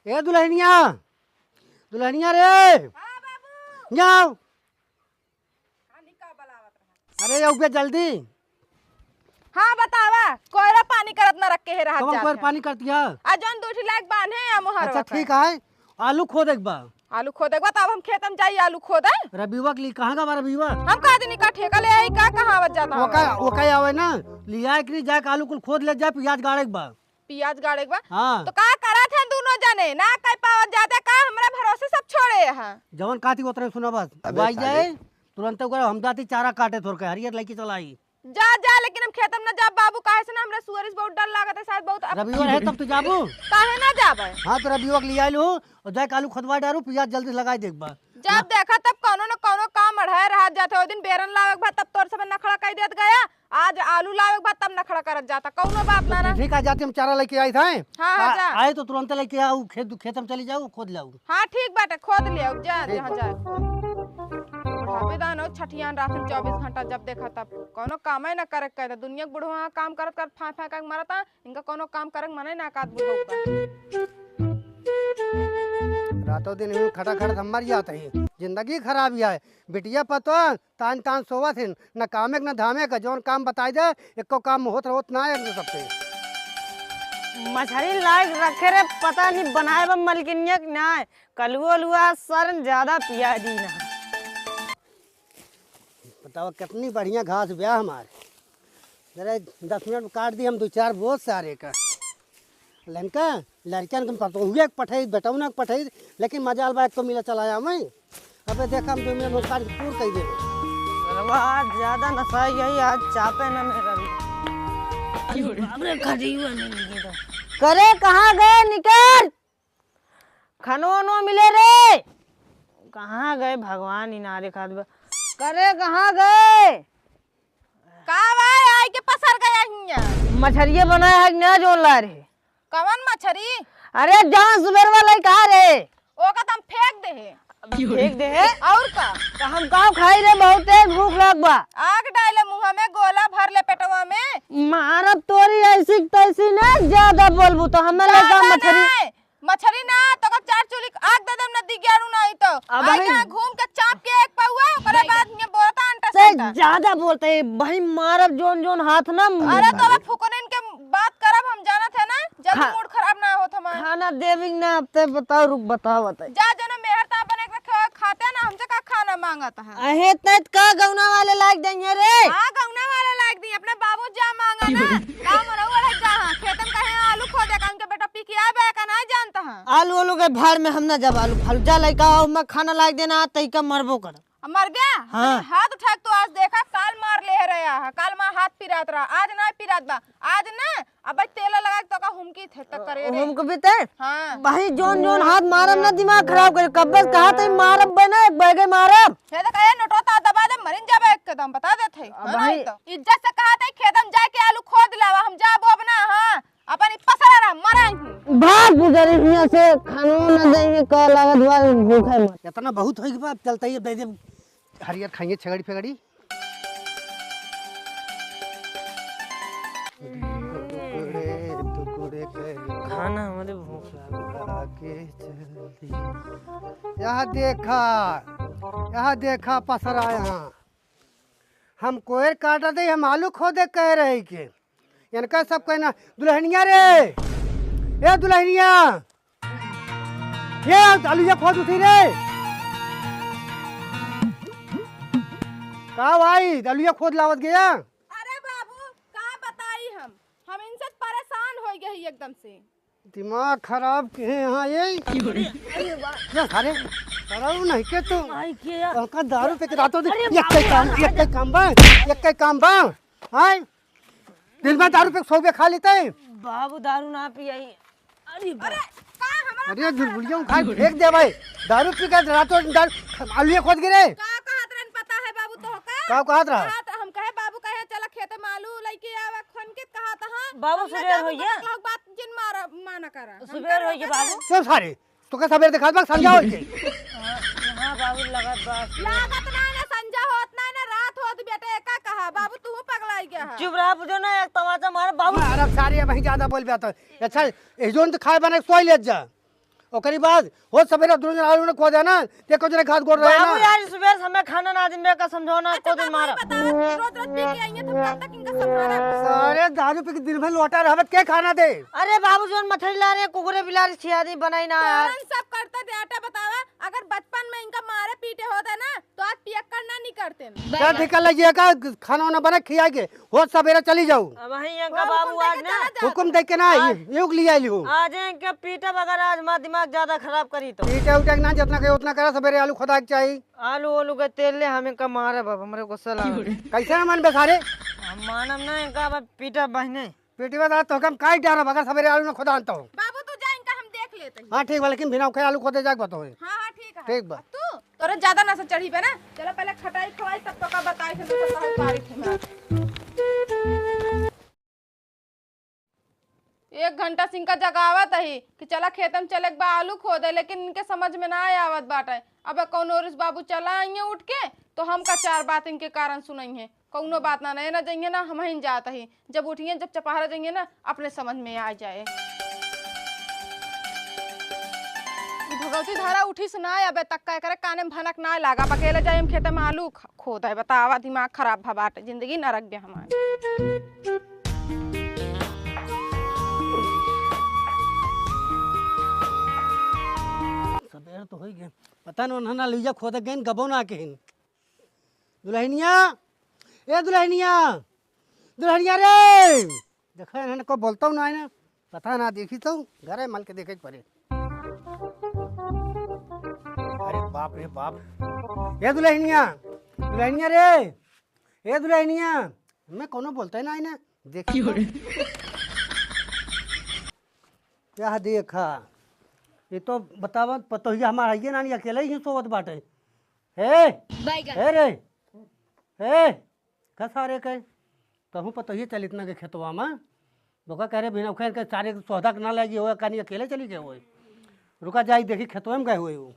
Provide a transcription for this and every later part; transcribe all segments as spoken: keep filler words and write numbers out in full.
ए दुलहिनिया, दुलहिनिया रे, हाँ बाबू। यहाँ आओ। पानी का बलावत रहा? अरे, आओ बे जल्दी। हाँ, बतावा, कोयरा पानी करत ना रख के है रहत कौन जात कोयरा है। पानी करती है? आ जौन दूठी लायक बांधे आ मोहरवा अच्छा, का। ठीक है, आलू खोदे के बा। आलू खोदे के बा, तब हम खेत में जाई आलू खोदे। रबिवा के लिए कहाँ का बा रबिवा? हम कहा दिन का ठेका ले आई, का कहाँ आवत जाता वो का, हमारा? वो का आवे ना, लिया एक नहीं जाके आलू कुल खोद ले जा, पियाज गाड़े के बा। पियाज गाड़े के बा? हाँ। तो का करत हैं दोनों जने? ना कह पावत जाते का, हमरा भरोसे सब छोड़े हैं। जवन कहती उतने सुना बस। अबे भाई साले। जाए, तुरंते ओकरा हम जाती चारा काटे थोड़ के, हरियर लइके चलाई। जा, जा, लेकिन हम खेतम ना जाब बाबू, काहे से ना हमरा सुअरिस बहुत डर लागत है, शायद बहुत अप- रविवार है तब तो जाबू। काहे ना जाबे? हाँ, तो रविवार के लिए आइल हो और जाके आलू खोदवा डारू, पियाज जल्दी से लगाई देख बा। जब देखा तब कौनो न कौनो काम अढ़ाए रहत जात है। ओ दिन बेरन लावे के बाद तब तोर सब नखड़ा कई देत गया, आज आलू लावे के बाद तब नखड़ा करत जाता, कौनो बात ना ना। ठीक है, जाते हम चारा लेके आई था। हाँ, हाँ, आ-, जा। आए तो तुरंत लेके आओ, खेत, खेत में चली जाओ, खोद लाओ। हाँ, ठीक बाटे, खोद ले आओ, जा, ठीक जहाँ बा। जाए। बुढ़ापे दान हो, छठियान रात में चौबीस घंटा जब देखा तब कौनो काम है ना करे के कहता। दुनिया के बुढ़वा काम करत करत फाँक फाँक के मरता, इनका कौनो काम करे के मने ना कात बुढ़ऊ का। रातों दिन यूं खटा खट हम मर जात ही, जिंदगी खराब ही है। बिटिया पतो तान तान सोवत हिन, न कामे के न धामे के, जौन काम बताई दे, एको काम में होत होत ना है इनके सबके। मछरी लाग रखे रे, पता नहीं बनाए बा मलकिनिया के ना है। कलुआ लुआ सरन ज्यादा पिया दी ना। बताओ कितनी बढ़िया घास ब्याह हमारे। जरा दस मिनट में काट दी हम दो चार बोझ सारे का। लड़का, लड़कियन के पतोहुए के पठाई, बेटौना के पठाई, लेकिन मजाल बा एक तो मिला चला आवे। अबे देखा हम दो मिनट में काट के पूर कर देबे। सरवा आज ज्यादा नसाई गई, आज चापे ना मेरा भी। अरे बाप रे, खड़ी हुआ नहीं मिली तो। करे कहाँ गए निकर? खानो वानो मिले रे? कहाँ गए भगवान ही ना देखात बा। करे कहाँ गए? का भाई आई के पसर गया हियाँ? मछरिया बनाया है कि ना जोन ला रहे? कवन मछरी? अरे जहाँ सुबेर वाला ही कहा रहे? ओका तो हम फेंक दे है। फेंक दे है? और का? तो हम का खाई रे, बहुत तेज भूख लग बा। आग डाले मुँह में, गोला भर ले पेटवा में। मारब तोरी ऐसी की तैसी ना, ज्यादा बोलबू तो हमें लगा ज्यादा मछरी। नहीं। मछरी ना, तो का चार चूल्ही आग दे देम ना, दिग्यारू ना आई तो। अब आई हम यहाँ घूम के चाप के एक पौआ, ओकरे बाद ये बोलता अंटा से संटा। ज्यादा बोलते हैं भाई, मारब जोन जोन हाथ ना मुंह अरे तो मारे। अब फुकनिन के बात करब हम जानत है ना, जल्दी खा-, मूड खराब ना होत हमार। खाना देवी ना, अब ते बताओ, रुक बताओ, बताओ। जा जनो मेहर ता बने के रखे हो, खाते ना, हमसे का खाना मांगत है? अहे तत का गौना वाले लाग देंगे रे? हाँ, गौना वाले लाग दी, अपने बाबू जा मांगा ना। का मरऊ वाला कहाँ? खेतन कहे आलू खोदे का, उनके बेटा पिकिया बे का नहीं जानता है। आलू, आलू के भार में हम ना जब आलू फालू। जा लइका आओ, मैं खाना लाग देना, तई का मरबो कर। अब मर गया? हाँ। हाथ उठा के तो आज देखा, काल मार ले रहा है, काल मार हाथ पिरात रहा, आज नहीं पिरात बा। आज ना, अब भाई तेला लगा के तो का हुमकी थे तक करे रे। हुमक भी ते? हाँ। भाई जोन जोन हाथ मारब ना, दिमाग खराब करे, कब्बे से कहा थे मारब बे ना, एक बैगे मारब। ये तो कहे नोटो ता दबा दे, मरिन जाबे एकदम, बता देत है। अब हाँ, भाई नहीं तो। इज्जत से कहा थे खेतम जाके आलू खोद लावा, हम जाबो अब ना, हाँ। अपन ई पसरा रहा, मरा ही। भाग गुजरे हियां से, खानो न देंगे, का लागत बा, भूखे मर। इतना बहुत होई के बा, अब चलता ही, अब दे दे, हरियर खाइए, छगड़ी फेगड़ी। खाना हमारे भूख लगा। यहाँ देखा, यहाँ देखा पसरा, यहाँ हम कोयर काटा दे, हम आलू खोदे कह रहे के। इनका सब कहना, "दुल्हनिया रे, ए दुल्हनिया, ये आलूया खोद उठी रे।" का भाई, आलूया खोद लावत गया? अरे बाबू, का बताई हम, हम इनसे परेशान हो गए ही एकदम से। दिमाग खराब के हैं यहाँ ये। अरे बा- ये सारे, सारा वो नहीं के तू। आई के या- उनका दारू पे के रातों दिन, अरे ये बाबू, कई काम, ये कई काम बा, ये कई काम बा। हाँ? दिन में दारू पे सौ रुपया खा लेते हैं। बाबू दारू ना पियाई। अरे बा- अरे, का हमारा अरे गुलगुलिया उठा के फेंक दे भाई। दारू पी के रातों दिन दारू, आलू खोद गिरे। का कहत रहन पता है बाबू तो का? का कहत रहा? कहत, हम कहे बाबू कहे चला खेत में आलू लेके आवे, खन के कहत हाँ। बाबू हम सुबेर ना होइए। कहत बात जिन मारा, माना करा। हम सुबेर कहा होइए बाबू। चल सारे, तोके सबेर देखात बा, संझा होई के। हाँ, हाँ, बाबू, लगत बा। लागत ना, ना संझा होत ना, ना रात होत बेटे, का कहा? बाबू, तू पगलाई गया है। चुप रहा, बुझो ना, एक तमाचा मार, बाबू। अरे सारे, अब ही ज्यादा बोल बे तो। अच्छा, ए जोन तो खाए बना के सोई लेत जा। ओकरी बाद हो सबेरे दुनो जने आलू न खोदे ना, ते को जने खाद गोड़ रहे ना। बाबू यार, सुबेर से हमें खाना ना दिन में का समझो ना, अच्छा को दिन बाबू, मारा। ये बताओ, रोज रोज पी के आई है, तो कब तक इनका संभाला? सारे दारू पी के दिन भर लोटा रहबत, के खाना दे? अरे बाबू, जोन मछली ला रहे, कुकुरे बिलारी छिया दी, बनाई ना यार। तोरन सब करता दे, आटा बतावा, अगर बचपन में इनका मारे पीटे होते ना, तो आज पियक्कड़ ना निकरते। क्या ठिका लगिए का खाना वाना बना खिया के? हो सबेरे चली जाऊ। अब वहीं यहाँ का बाबू आज ना। हुकुम दे के ना, हाँ। ये, ये उगली आइली हो। आज इनके पीटा बगैर आज हमारा दिमाग ज्यादा खराब करी तो। पीटे उठे के ना, जितना कहे उतना करा, सबेरे आलू खोदा के चाहिए। आलू ओलू के तेल ले, हम इनका मारब, अब हमरे गुस्सा लागल। कैसे ना मानबे सारे? हम मानब ना इनका, अब पीटा बहिने। पीटी बता तो हम काई डारब, अगर सबेरे आलू ना खोदा तो। बाबू तू जा, इनका हम देख लेते हैं। हाँ ठीक बा, लेकिन बिना उखे आलू खोदे जाके बताओ। हाँ, हाँ, ठीक है। ठीक बा। तू तोरे ज्यादा नशा चढ़ी बे ना, चलो पहले खटाई खवाई, तब तो का बताई थे, तो का पारी थे ना। एक घंटा से इनका जगावत ही कि चला खेतम चले के बा आलू खोदे, लेकिन इनके समझ में ना आवत बाटे। अब कौनो रिस बाबू चला आइए उठ के, तो हम का चार बात इनके कारण सुनइहे। कौनो बात ना, नए ना जइहे ना, हमहिन जात ही। जब उठिए, जब चपहरा जइहे ना, अपने समझ में आ जाए। ई भगवती धारा उठी से ना आवे तक का एकरे काने में भनक ना लागा। अब अकेले जाए हम खेते में आलू ख-, खोद है, बतावा, दिमाग खराब भा बाटे, जिंदगी नरक बे हमार। सबेर तो होई गए, पता न उन्हें ना लइजा खोदे गइन, गबो ना केहिन। दुलहिनिया, ए दुलहिनिया, दुलहिनिया रे। देखा, इन्हें को बोलता हूँ ना, है ना, पता ना देखी तो घरे मल के देखे के पड़े। अरे बाप रे बाप, ए दुलहिनिया, दुलहिनिया रे, ए दुलहिनिया, मैं कोनो बोलता ही ना, है ना, देखी तो। क्या देखा, ये तो बतावा, पतोहिया हमार है ना, अकेले ही सोवत बाटे। हे, बैगन। हे रे, हे, का सारे के, तहूँ पतोहिए चलित ना के खेतवा में। बोका कह रहे बिना उखैर के सारे के सोहदा के ना लगी होए, कानी अकेले चली गए होए। रुका जाई देखी खेतवा में गए होए वो।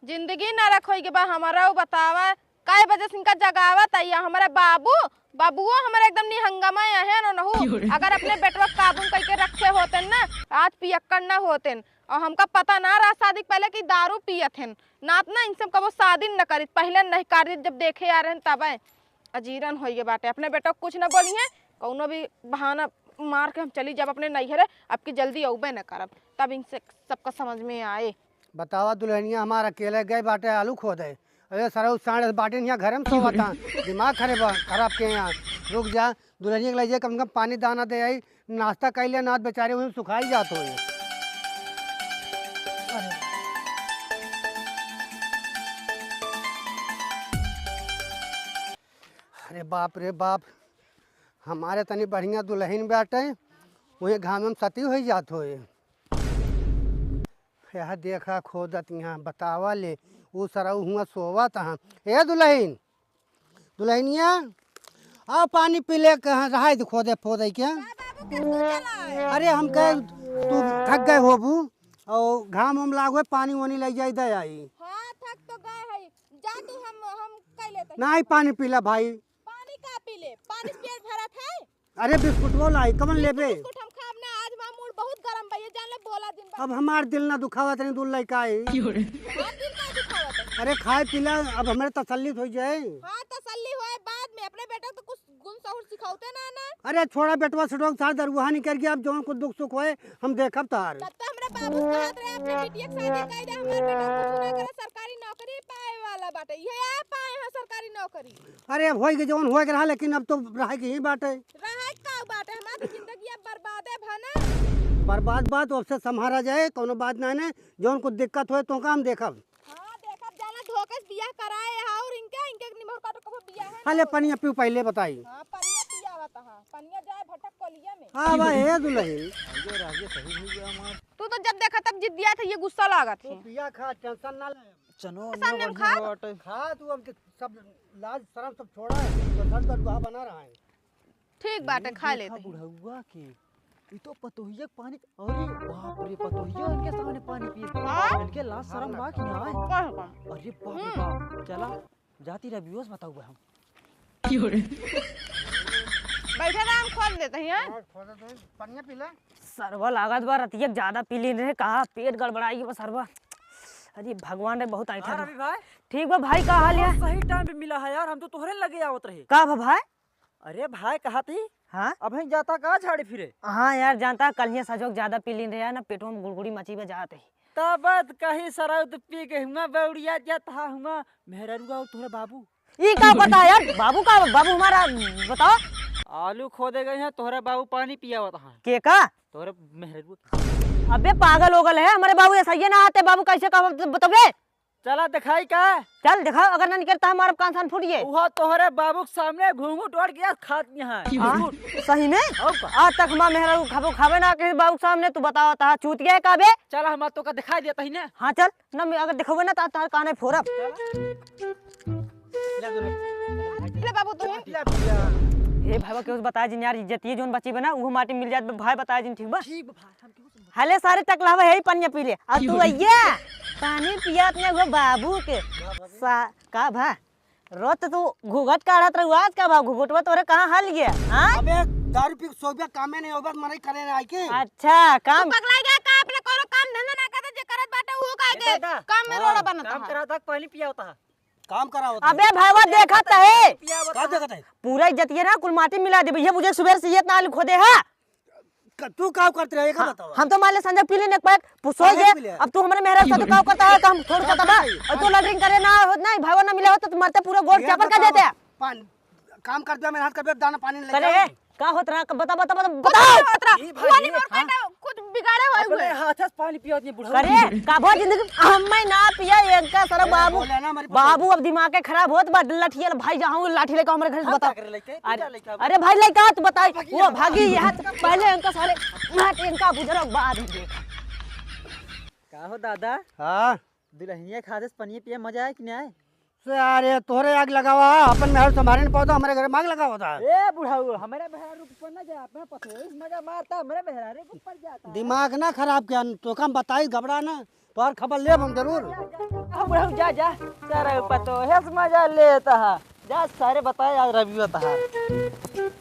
जिंदगी नरक होई के बा हमारा, उ बतावा, काहे वजह से इनका जगावत आई? हमरे बाबू, बाबुओ हमरे एकदम निहंगमा है न नहू। अगर अपने बेटवा काबू में कइके रखे होते ना, आज पियक्कड़ ना होते। और हमका पता ना रहा शादी के पहले कि दारू पियत हन। नात ना इनसे हम कबो शादी न करित, पहले नहीं करित, जब देखे आ रहे तबे। अजीरन होइगे बाटे, अपने बेटा को कुछ न बोली है, कौनो भी बहाना मार के हम चली जब अपने नैहरे, अब की जल्दी अउबे न करब, तब इनसे सबका समझ में आए। बतावा दुलहिनिया, हमार अकेले गए बाटे आलू खोदे। अरे सरऊ साँढ़ बाटे हियाँ घरे में सोवता, दिमाग खरे बा, खराब के यहाँ। रुक जा, दुलहिनिया के ले जाए, कम से कम पानी दाना दे आई, नाश्ता कइ ले, नात बेचारे वहीं सुखाई जात होई। अरे बाप रे बाप, हमारे तनी बढ़िया दुलहिन बाटे, वहीं घाम में सती होई जात होई। यह देखा खोदत यहाँ बतावा ले, उ सरऊ हुआ सोवत हाँ। ए दुलहिन, दुलहिनिया, आओ पानी पी ले, कहाँ रहाई दे खोदे फोदे के। का बाबू के तू चला है? अरे हम कहे तू थक गए होबू, और घाम हम लागो पानी वानी ले जाई दे आई। हाँ, थक तो गए है, जा तू, हम, हम कइ लेते हैं। नहीं पानी पीला भाई। पानी का पी ले, पानी से पेट भरत है? अरे बिस्कुटवो लाई, कवन लेबे? बिस्कुट हम खाब ना, आज हमार मूड बहुत गरम बा, ये जान ले, बोला दिन भर। अब हमार दिल ना दुखावत रही, दूर लइका आई। हमार दिल का दुखावत है? अरे खाए पीला, अब हमरे तसल्ली हो जाए। हाँ, तसल्ली होए बाद में, अपने बेटा को तो कुछ गुण सहूर सिखावते ना ना। अरे छोड़ा बेटवा, सुटवा के साथ दरुहा नहीं कर गया, अब जौन कुछ दुख सुख होए, हम देखब तार। तब तो हमरा बाबू कहत रहे, अपने बिटिया के शादी कर दे, हमार बेटा कुछ ना करे, सरकारी नौकरी पाए वाला बाटे, ये आ पाए हैं सरकारी नौकरी। अरे अब होई के जौन होए के रहा, लेकिन अब तो रहे के ही बाटे। रहे का बाटे, हमार तो जिंदगी अब बर्बादे भा ना। बर्बाद बात, अब से संभारा जाए, कौनो बात ना ने, जौन कुछ दिक्कत होए तो का हम देखब। हाँ, देखब जाना धोखे से बियाह कराए हा और इनके, इनके निमोर काटो कबो बियाह है हाँ, ले ना। पनिया पीऊ पहले बताई। हाँ, पनिया पियावत हा, पनिया जाए भटक कोलिया में। हाँ भाई, हे दुलहिन। आगे रागे सही हो गया हमार। तू तो जब देखा तब जिद्दिया था, ये गुस्सा लागत तो है। पिया खा, टेंशन ना ले। चनो सामने अन्य में खा। बढ़िया बाटे। खा तू, अब सब लाज शर्म सब छोड़ा है, तो सर का दुहा बना रहा है। ठीक बाटे, खा लेते हैं। बुढ़ौआ के, ई तो पतोहिया के पानी, अरे बाप रे, पतोहिया इनके सामने पानी पिए। हाँ? इनके लाज शर्म बा कि ना? कौन, कौन? अरे बाप रे हम्म। बाप, चला, जाती रह बियोस बताऊ हम। बैठे ना, हम खोल देते हैं, हाँ? हाँ, खोल देते हैं। पनिया पी ले। सरवा लागत बा रतिया के ज्यादा पी लीन रहे, कहा पेट गड़बड़ाई बा सरवा। अरे भगवान रे, बहुत आइठा हाँ बा। रवि भाई। ठीक बा भाई, का हाल है? बहुत सही टाइम पे मिला है यार, हम तो तोहरे लगे आवत रहे। का भा भाई? अरे भाई, कहा थी? हाँ? अबहीं जाता का झाड़ी फिरे? हाँ यार, जानता कल ही सजोक ज्यादा पी लीन रहे यार, ना पेटवा में गुड़गुड़ी मची बा, जात ही। तब कही सरऊ तो पी के हुआ बौड़िया जात हा हुआ मेहररुआ और तोहरे बाबू। ई का पता यार, बाबू का, बाबू हमारा बताओ। आलू खोदे गए हैं, तोहरे बाबू पानी पियावत हैं। के का? तोहरे मेहररुआ के। अबे पागल हो गल है, हमारे बाबू ऐसा ये ना आते, बाबू कैसे का बतोगे? चला दिखाई का? चल दिखाओ, अगर ना निकलता हमारा कान सान फूटिए। वह तोहरे बाबू के सामने घूंघट ओढ़ के खात यहाँ। हाँ? सही में? और का? आज तक हमार मेहरा खाबो खावे ना के बाबू के सामने, तू बताओ ता चूतिया है का बे? चला हम तो का दिखाई देता ही ना। हाँ चल, ना मैं अगर दिखावे ना तो तार काने फोड़ब। ले बाबू तू। ले भैया। हे भाई, केहू से बताए जिन यार, इज्जत ये जोन बची बा ना, उहो माटी मिल जात बा, भाई बताए जिन, ठीक बा? ठीक बा भाई, हम केहू से हले सारे टकलावा है ही पनिया पी ले। अब तू अइया पानी पियात ने वो बाबू के। सा-, का भा? रोज तो तू घूघट काढ़त रहू, आज का भा घूघटवा तोरे कहाँ हल गया? हाँ? अबे दारू पी के सोबे कामे नहीं होबे, मनई करे ना आई के। अच्छा, काम तू पगलाई गया का? अपने कोनो काम धंधा ना करते, जे करत बाटे वो काहे ए के दादा। काम में हाँ, रोड़ा बनत काम है। करा था, पानी पिया होता है। काम करा होता है। अबे भाईवा देखत है। पिया होता का है। देखत है? पूरा इज्जतिया ना कुल माटी मिला देबे। ये मुझे सुबह से ये नाल खोदे है। क-, तू का करत रहे, ये का हाँ, बतावा? हम तो मान ले संजय पी लेने एक पैक, पु-, सोई काहे गए। पी ले? अब तू हमारे मेहरा से तो का करता है, तो हम थोड़ी का करता है। करता है? और तू लैट्रिन करे ना होत, नहीं, भाईवा ना मिला होत, तो मरते पूरा गोड़ ये चापड़ कर बतावा, देते हैं। पान, काम कर दिया, मेहनत कर दिया, दाना पानी ले करे, जाओ। का होत रहा? बता, बता, बता, कुछ बताओ। नहीं होत रहा। ये भाई, वाली ये, मोर हाँ। बेटा कुछ बिगाड़े हुए अपने हुए। हाथ से पानी पियो, ये बुढ़ऊ। करे, का भा जिंदगी हम मैं ना पिया, इनका सारा अरे, बाबू, बोले ना, हमारी बाबू अब दिमाग के खराब होत बा, लठिया भाई जाऊँ, लाठी लेके हमारे घर से हम बता। का करे लेके? तू अरे, क्या लेके आवे? अरे भाई, लइका, तू बताई, भागी वो ना। भागी, ये हाथ पहले इनका सारे, हाथ इनका बुझरक बाद में देख। का हो दादा? हाँ? दुल्हनिया खाते से पनिया पिए मजा आए कि नहीं आए? से अरे, तोहरे आग लगावा, अपन मेहर संभारे न पाओ तो हमारे घर में आग लगावा था। ए बुढ़ऊ, हमारे मेहरारू के ऊपर ना जा, अपना पतोह से मजा मारता, हमारे मेहरारू के ऊपर जाता। दिमाग ना खराब किया, तो कम बताई, घबरा ना। तोहार खबर लेब हम जरूर। आ बुढ़ऊ जा, जा, सारा पतोहे से मजा लेता है। जा सारे बताए आज रवि बताए।